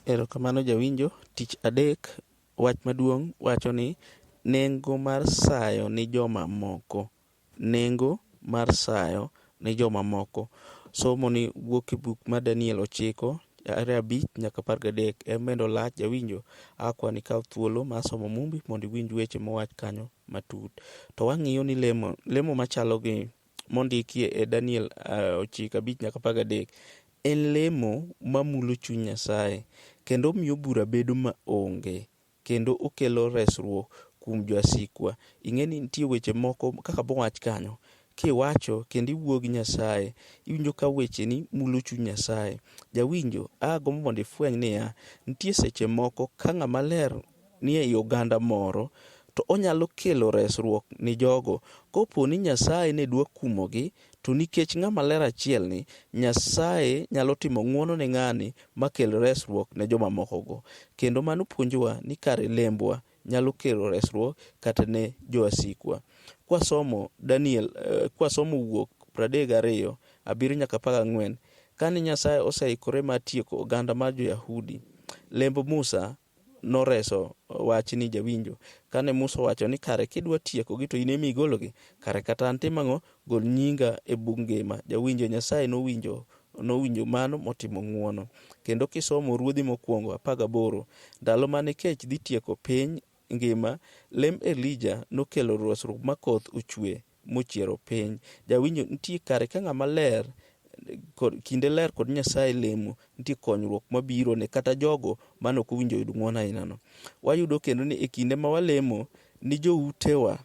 Erokamano jawinjo, tich adek wach maduong' wacho ni nengo mar sayo ni joma moko. Nengo mar sayo ni joma moko. Somo ni wuok e buk mar Daniel 9 are 5 nyaka 13. En bende olach jawinjo, akwa ni ikaw thuolo mar somo mumbi mondo iwinj weche mowach kanyo matut. To wang'iyo ni lemo, lemo machalo gi mondikie e Daniel 9 5 nyaka 13 en lemo mamulo chuny Nyasaye kendo omiyo bura bedo ma onge kendo okelo resruok kuom jowasikwa. Ing'e ni nitie weche moko kaka mowach kanyo, kiwacho kendo iwuoyo gi Nyasaye, iwinjo ka wecheni mulo chuny Nyasaye. Jawinjo, agombo mondo ifweny niya, nitie seche moko ka ng'ama ler nie ei oganda moro, to onyalo kelo resruok ni jogo. Kopo ni Nyasaye ne dwa kumogi, to nikech ng'ama ler achiel ni, Nyasaye nyalo timo ng'wono ne ng'ani makel resruok ne joma mokogo. Kendo mano puonjowa ni kare lembwa nyalo kelo resruok kata ne jowasikwa. Kwasomo Daniel, kwasomo Wuok 32, 7 nyaka 14, kane Nyasaye oseikore mar tieko oganda mar jo-Yahudi, lemb Musa noreso wachni jawinjo. Kane Musa owacho ni kare kidwa tiekogi to in ema igologi, kare kata an tim ang'o? Gol nyinga e bug ngima. Jawinjo, Nyasaye nowinjo nowinjo mano motimo ng'wono. Kendo kisomo Ruodhi mokwongo 18, ndalo mane kech dhi tieko piny ngima, lemb Elija nokelo resruok ma koth ochwe mochiero piny. Jawinjo, nitie kare ka ng'ama ler kod kinde ler kod Nyasaye lemo, nitie konyruok mabiro ne kata jogo mane ok owinjo oyud ng'wono ainano. Wayudo kendo ni e kinde ma walemo ni joutewa,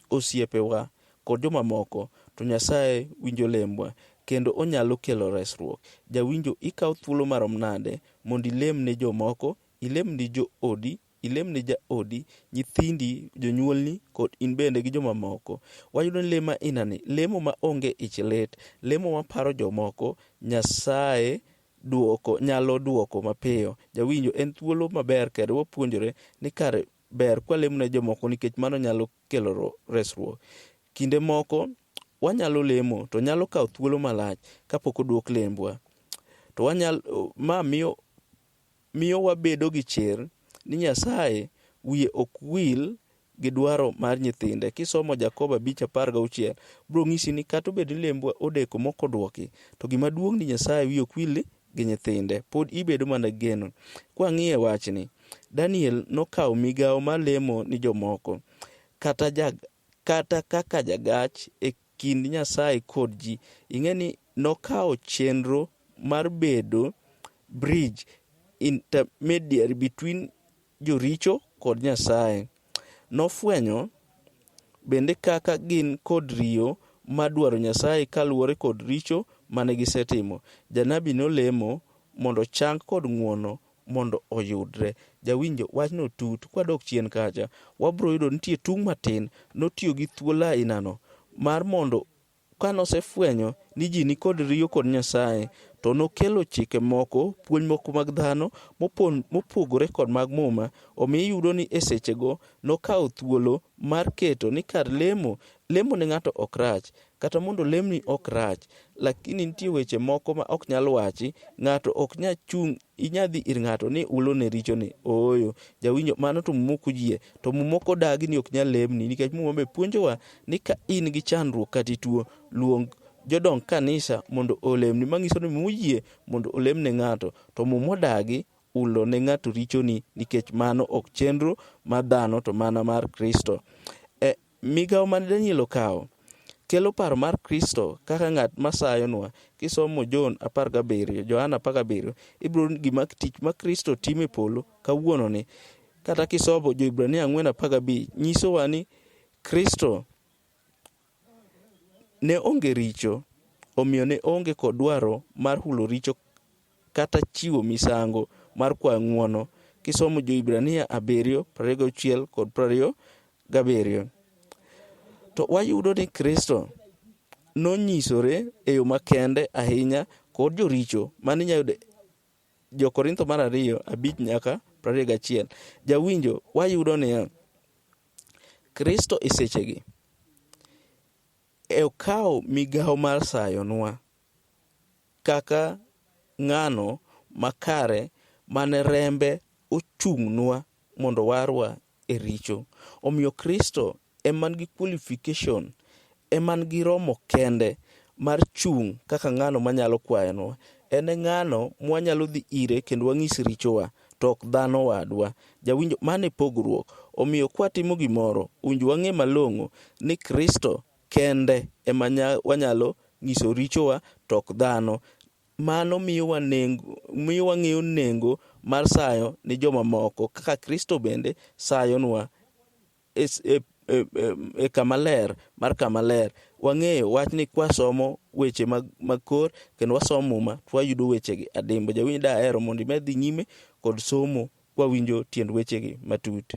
osiepewa kod jomamoko, to Nyasaye winjo lembwa kendo onyalo kelo resruok. Jawinjo, ikawo thuolo marom nade mondo ilem ne jomoko, ilem ni joodi, ilem ne jaodi, nyithindi, jonyuolni kod in bende gi jomamoko. Wayudo ni lemo ainani, lemo ma onge ich lit, lemo maparo jomoko, Nyasaye duoko nyalo duoko mapiyo. Jawinjo, en thuolo maber kendo wapuonjore ni kare ber kwalemo ne jomoko nikech mano nyalo kelo resruok. Kinde moko wanyalo lemo to nyalo kawo thuolo malach kapok oduok lembwa. To wanyalo, ma miyo miyo wabedo gi chir ni Nyasaye wiye ok wil gi dwaro mar nyithinde. Kisomo Jakobo 5:16, biro nyisi ni kata obed ni lembwa odeko mok odwoki, to gima duong' ni Nyasaye wiye ok wil gi nyithinde. Pod ibedo mana gi geno. Kwang'iye wachni, Daniel nokawo migawo mar lemo ni jomoko, kata, ja, kata kaka jagach e kind Nyasaye kod ji. Ing'e ni nokawo chenro mar bedo bridge intermediary between joricho kod Nyasaye. Nofwenyo bende kaka gin kod riyo mar dwaro Nyasaye kaluwore kod richo mane gisetimo. Janabi nolemo mondo chang kod ng'wono mondo oyudre. Jawinjo, wachno tut. Kwadok chien kacha, wabro yudo nitie tung' matin notiyo gi thuolo ainano mar mondo ka nosefwenyo ni ji nikod riyo kod Nyasaye, to nokelo chike moko, puonj moko mag dhano mopogore kod mag Muma. Omiyo iyudo ni e sechego nokawo thuolo mar keto ni kar lemo, lemo ne ng'ato ok rach, kata mondo lemni ok rach, lakini nitie weche moko ma ok nyal wachi, ng'ato ok nyal chung' inya dhi ir ng'ato ni ulo ne richone. Ooyo, jawinjo, mano to Muma ok oyie. To Muma ok odagi ni ok nyal lemni, nikech Muma be puonjowa ni ka in gi chandruok kata ituo, luong jodong kanisa mondo olemni. Manyiso ni Muma oyie mondo olemne ng'ato, to Muma odagi ulo ne ng'ato richoni, nikech mano ok chenro mar dhano to mana mar Kristo. E, migawo mane Daniel okawo kelo paro mar Kristo kaka ng'at masayonwa. Kisomo John 17, Johana 17, ibiro gima tich ma Kristo timo e polo kawuono ni. Kata kisomo Jo-Hibrania 4:15 nyisowa ni Kristo ne onge richo, omiyo ne onge kod dwaro mar hulo richo kata chiwo misango mar kwayo ng'wono. Kisomo Jo-Hibrania 7, 26 kod 27. To wayudo ni Kristo nonyisore e yo makende ahinya kod joricho mane inyalo yudo Jo-Korintho mar ariyo 5 nyaka 21. Jawinjo, wayudo niya, Kristo e sechegi e okawo migawo mar sayonwa kaka ng'ano makare mane rembe ochung'nwa mondo owarwa e richo. Omiyo Kristo ema nigi qualification, ema nigi romo kende mar chung' kaka ng'ano manyalo kwayonwa. En e ng'ano mwanyalo dhi ire kendo wang'is richowa to ok dhano wadwa. Jawinjo, mano e pogruok. Omiyo kwatimo gimoro, owinjo wang'e malong'o ni Kristo kende ema wanyalo nyiso richowa to ok dhano. Mano miyowa nengo, miyo wang'eyo nengo mar sayo ni jomamoko kaka Kristo bende sayonwa e, e, e, e kama ler mar kama ler. Wang'eyo wachni kwasomo weche mag, mag kor kendo wasomo muma to wayudo wechegi adimba. Jawinjo dahero mondo imed dhi nyime kod somo kwawinjo tiend wechegi matut.